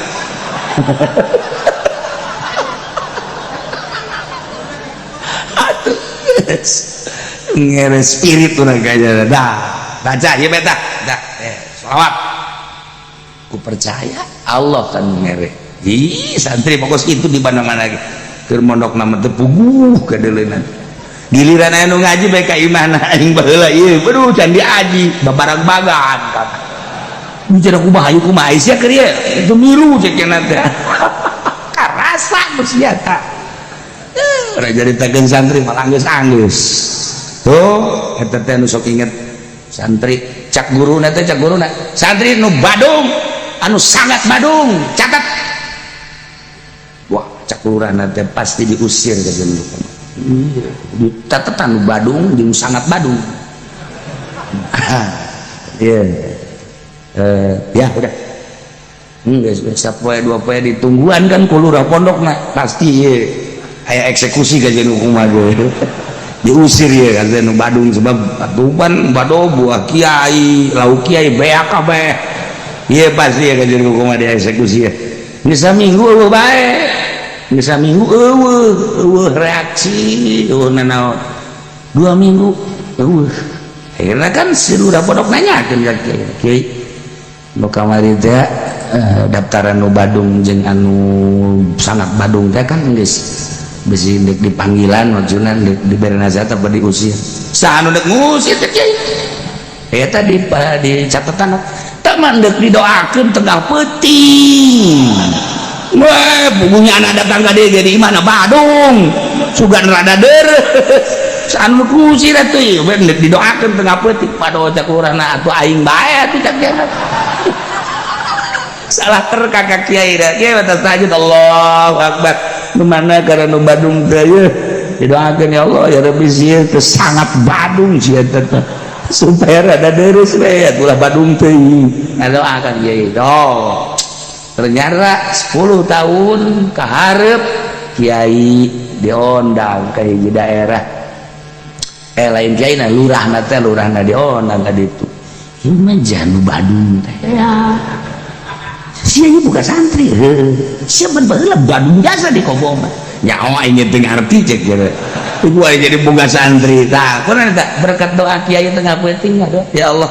atuh ngere spirit urang kaya dah baca ieu beta dah selawat ku percaya Allah kan mere. Ih, santri pokos itu di mana-mana ge. Keur mondok nama teu puguh kadeuleunan. Giliran aya nu ngaji bae ka imahna aing baheula ieu, aduh can diaji babarang-bagan kan. Bicara kumaha ieu kumaha sia keur ieu, itu milu cek cenah teh. Karasa ku sia ta. Ora jaritakeun santri malah anggeus-anggeus. Tuh, eta teh nu sok inget santri cak guruna teh cak guruna. Santri nu badung anu sangat badung catat wah cak lurahna teh pasti diusir ke jeung iya dicatetan badung jeung sangat badung iya ya udah geus sapoe dua poe ditungguan kan ku lurah pondokna pasti ieu aya eksekusi ka jeung kumaha ge diusir ya kan nu badung sebab atupan bado buah kiai lauk kiai beak kabeh iya pasti ya kajian hukum ada eksekusi ya bisa minggu eueuh bae bisa minggu eueuh reaksi eueuh nanaon 2 minggu eueuh akhirnya kan si lurah pondok nanyakeun ka kiai nu kamari teh daftaran nu badung jeung anu sangat badung teh kan geus bisi deuk dipanggilan maksudna dibere nasihat apa diusir saha nu deuk ngusir teh kiai eta di catatan teu mah deuk didoakeun tengah peuting wah puguhnya anak datang ka dieu jadi imahna badung sugan rada deres anu kusir atuh ieu deuk didoakeun tengah peuting padoh cak urangna atuh aing bae atuh cak kiai salah ter kakak kiai da kiai batas tahajud Allahu akbar nu mana karena nu badung teh ieu didoakeun ya Allah ya Rabbi sieun teh sangat badung sia teh. Supaya rada deres we, ulah badung teuing. Ngadoakan kiai. Oh. Ternyata 10 tahun kaharep kiai diondang ke hiji daerah. Eh, lain kiai na, lurahna teh, lurahna diondang ka ditu. Ieu mah janu badung teh. Ya. Sia ieu bukan santri. Heuh. Sia ban baheula badung jasa di Kobo mah. Nyaho aing teu ngarti cek gitu. Gua jadi boga santri. Tah, kunaon eta berkat doa kiai tengah peuting doa. Ya Allah,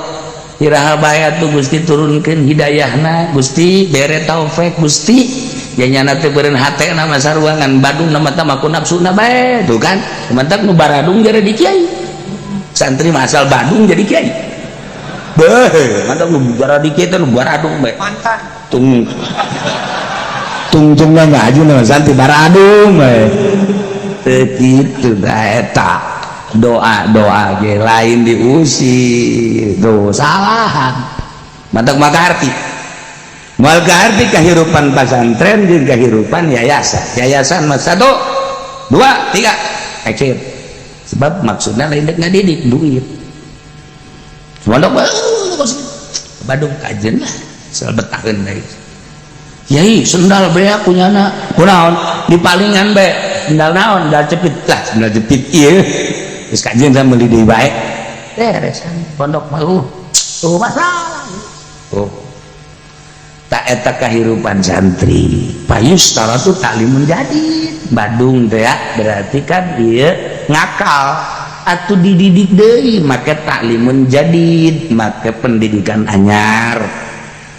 iraha bae atuh Gusti turunkeun hidayahna, Gusti bere taufik Gusti. Ya nyana teh beureun hatena mah saruangan badung na mata ku nafsuna bae, tuh kan. Mantap nu baradung jadi di kiai. Santri mah asal badung jadi kiai. Beuh, mantap nu baradi kiai teh nu baradung bae. Mantan. Tung tungtung ngaju na santri baradung bae. Teu kitu da eta doa-doa ge lain diusir tuh salahan mantak maka arti Moal kaharti kehidupan pesantren jeung kehidupan yayasan. Yayasan mah satu dua tiga exit, sebab maksudnya lain dek ngadidik duit. Pondok Badung kajen lah sel betaheun deui. Yai, sendal beak kunyana kunaon dipalingan be sendal naon, sendal jepit lah, sendal jepit ieu geus kajen sama meuli deui bae beresan pondok mah masalah. Oh, tak eta kahirupan santri payus tuh taklimun jadi badung teh ya, berarti kan dia ngakal atau dididik deui make taklimun jadid, make pendidikan anyar,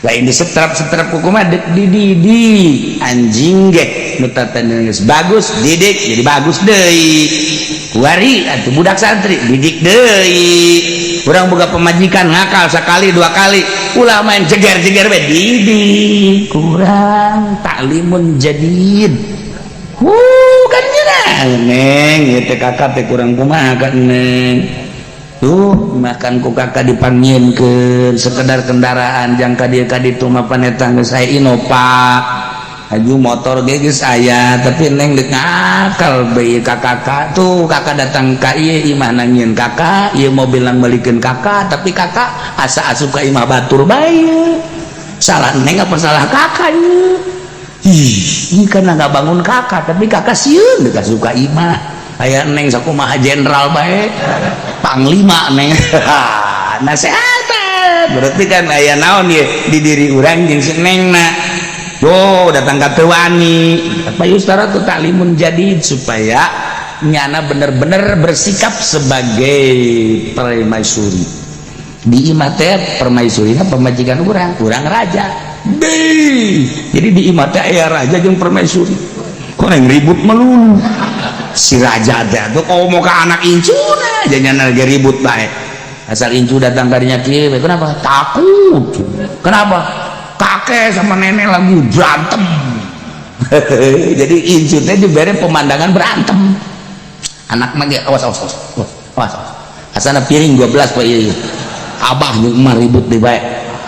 lain disetrap-setrap kumaha dek dididik. Anjing ge nu geus bagus didik jadi bagus deui, kuari atuh budak santri didik deui. Urang boga pemajikan ngakal sekali dua kali, ulah main jeger-jeger we, didik kurang taklimun jadid. Kan Neng, ieu teh kakak teh kurang kumaha kan, Neng? Tuh makan ku kakak dipanggilkeun sekedar kendaraan jang ka dieu ka ditu mah paneta geus aya Innova aju motor ge geus aya, tapi Neng dek ngakal bae ka kakak. Tuh kakak datang ka ieu imah nangieun kakak, ieu mobil nang meulikeun kakak, tapi kakak asa asup ka imah batur bae. Salah Neng apa salah kakak ieu? Ih, ini kan nggak bangun kakak, tapi kakak sieun dek asup ka imah. Aya Neng sakumaha jenderal bae, panglima Neng nasehatan. Berarti kan aya naon ye di diri urang jeung si Nengna. Yo datang ka teu wani. Payustara tuh taklimun jadi supaya nyana bener-bener bersikap sebagai permaisuri di imah teh. Permaisuri pemajikan urang, urang raja. Deh. Jadi di imah teh aya raja jeung permaisuri. Kok yang ribut melulu si raja teh tuh kalau mau ke anak incuna jangan lagi ribut bae. Asal incu datang kadinya kieu, kenapa takut? Kenapa? Kakek sama nenek lagi berantem. Jadi incu teh diberi pemandangan berantem. Anak mah ge awas, awas, awas, awas, awas, awas. Asana piring 12 pak ieu abah jeung emak ribut di bae.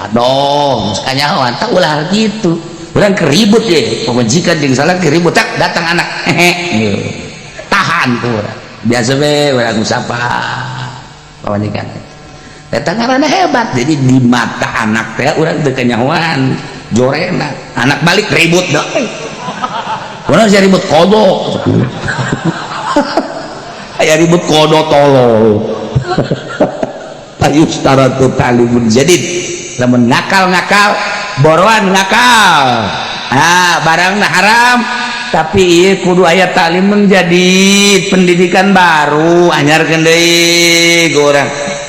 Aduh, kanyahoan tak ulah gitu. Urang keribut ye pemajikan jeung salah keribut, tak datang anak hehe tahan tuh urang biasa be urang sapa pamajikan eta ngaranna hebat. Jadi di mata anak teh urang teu kanyahoan jorena. Anak balik ribut dah. Urang sih ribut kodo Aya ribut kodo tolol. Payustaratu ta'limun jadid. Lamun ngakal-ngakal boroan ngakal, ah, barang haram, tapi ieu kudu aya taklim menjadi pendidikan baru, anyarkeun deui ku urang.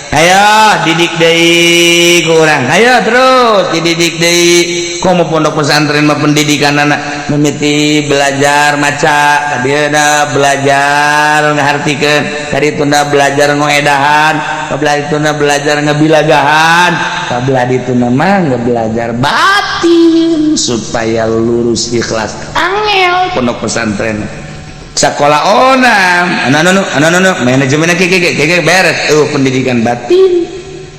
Ayo didik deui ku urang, ayo terus dididik deui. Komo pondok pesantren mah pendidikan anak mimiti belajar maca, kadieuna belajar ngahartikeun, kadituna belajar ngoedahan, kabelah dituna belajar ngebilagahan, kabelah dituna mah ngebelajar batin supaya lurus ikhlas. Angel pondok pesantren. Sekolah onam anu anu anu anu manajemen keke keke beres tuh pendidikan batin.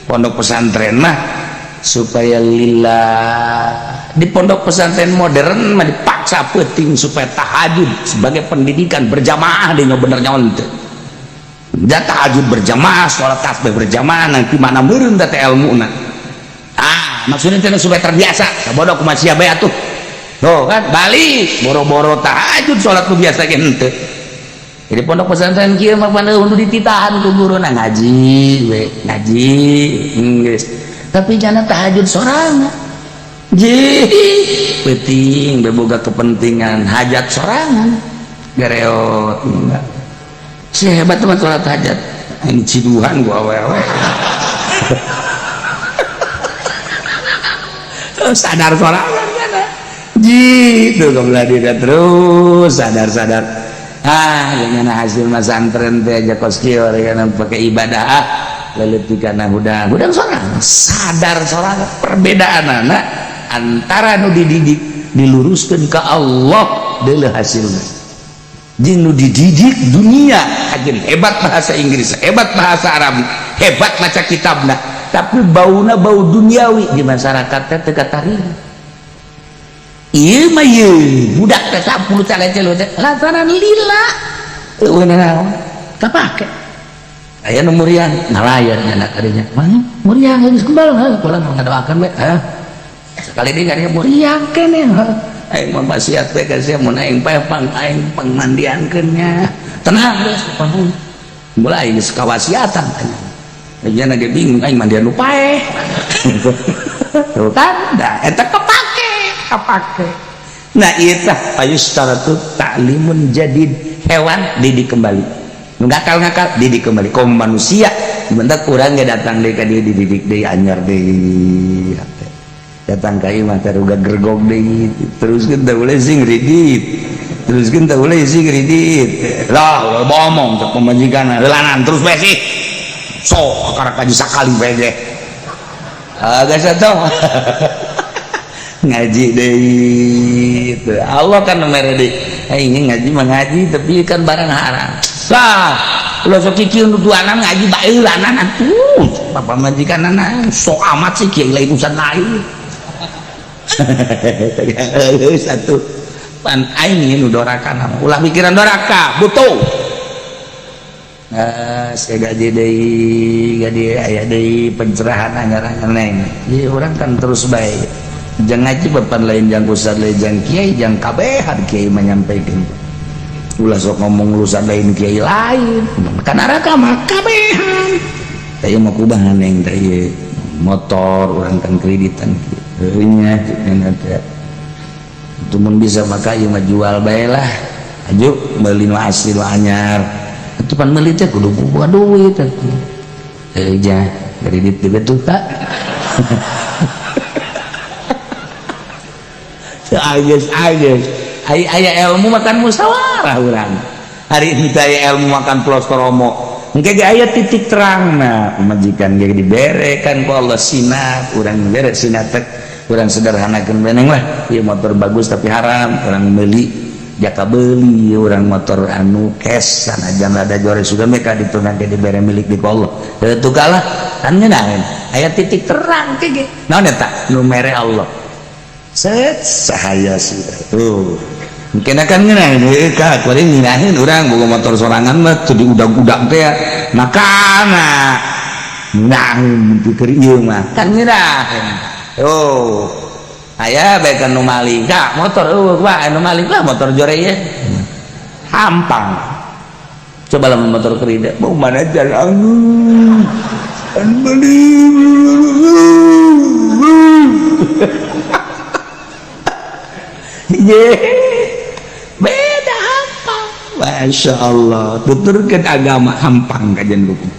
Pondok pesantren mah supaya lillah. Di pondok pesantren modern mah dipaksa penting supaya tahajud sebagai pendidikan berjamaah. Dia bener nyawan teu. Da tahajud berjamaah, sholat tasbih berjamaah, nanti mana meureun teh ilmuna. Ah, maksudnya teh supaya terbiasa. Bodoh kumaha sia bae atuh. Tuh kan balik boro-boro tahajud sholat nu biasa ge henteu. Jadi pondok pesantren kieu mah pan eueuh dititahan ku guruna ngaji we, ngaji geus. Tapi jangan tahajud sorangan. Ji, penting beboga kepentingan hajat sorangan. Gareot enggak. Si hebat teman sholat hajat. Ini ciduhan gua awewe. Sadar sorangan kan. Ji, tuh kebelah diri terus sadar-sadar. Ah, dengan hasil masantren teh aja kos kieu kan pakai ibadah ah. Leletikan hudang, hudang sorangan, sadar sorangan. Perbedaan anak antara nu dididik diluruskan ke Allah deuleu hasilna. Jeung nu dididik dunia hajeun hebat bahasa Inggris, hebat bahasa Arab, hebat maca kitabna, tapi bauna bau duniawi di masyarakat teh teu katarima. Ieu mah ieu budak teh 10 calece teh lantaran lila eueuh naon kapake. Aya nu muriang ngalayan nya kadinya. Mah muriang geus kembal heuh kula ngadoakeun we. Heuh. Sekali deui kadinya muriang keneh heuh. Aing mah wasiat we ka sia mun aing paeh pang aing pangmandiankeun nya. Tenang geus pang. Mulai geus kawasiatan tanya. Nya ge bingung aing mandian nu paeh. Tuh kan da eta kepake, kepake. Nah ieu tah payustaratu ta'limun jadid, hewan didik kembali. Ngakal-ngakal didik kembali kom manusia bentar kurang ge datang deui ka dieu dididik deui anyar deui datang ka ieu mah taruga gergok deui teruskeun teh boleh sing kredit teruskeun teh boleh sing kredit lah bomong cek pamajikan heulanan terus bae sih sok kakara kaji sakali bae ge geus atuh ngaji deui Allah kan mere deui aing ngaji mah ngaji tapi kan barang haram lah lo sok kieu nu tuanan ngaji bae heulanan atuh bapak majikanana sok amat sih kieu lain urusan lain satu pan aing nu doraka ulah mikiran doraka butuh saya gaji deui gaji aya deui pencerahan anyar-anyar neng ieu urang kan terus bae jang ngaji papan lain jang ustad lain jang kiai jang kabehan kiai menyampaikan ulah sok ngomong urusan lain kiai lain kan neraka mah kabehan teh mah kubahan neng teh motor urang kan kreditan kieu nya teh itu mun bisa maka ieu mah jual bae lah aju meuli nu asli nu anyar atuh pan meuli teh kudu boga duit atuh heuh jah kredit juga tuh tak Agus agus aya ilmu makan musyawarah urang hari ini aya ilmu makan plostoromo engke ge aya titik terang nah pamajikan ge dibere kan ku Allah sinar urang bere sinar teh urang sederhanakeun beneng lah ieu motor bagus tapi haram urang meuli jaka beuli urang motor anu cash sanajan rada jore sudah mereka ditunang ge dibere milik di ku Allah heuh kalah kan ngeunaheun aya titik terang ge naon eta nu mere Allah set sahaya sih tuh mungkin akan ngeunaheun heuh ka kuari ngeunaheun urang boga motor sorangan mah teu diudag-udag teh makana ngeunaheun pikir ieu mah kan ngeunaheun oh aya bae kan nu maling ka motor eueuh bae nu maling lah motor jore ieu hampang coba lamun motor kredit bau mana jalan beli ye beda hampang. Masya Allah tuturkan agama hampang kajian buku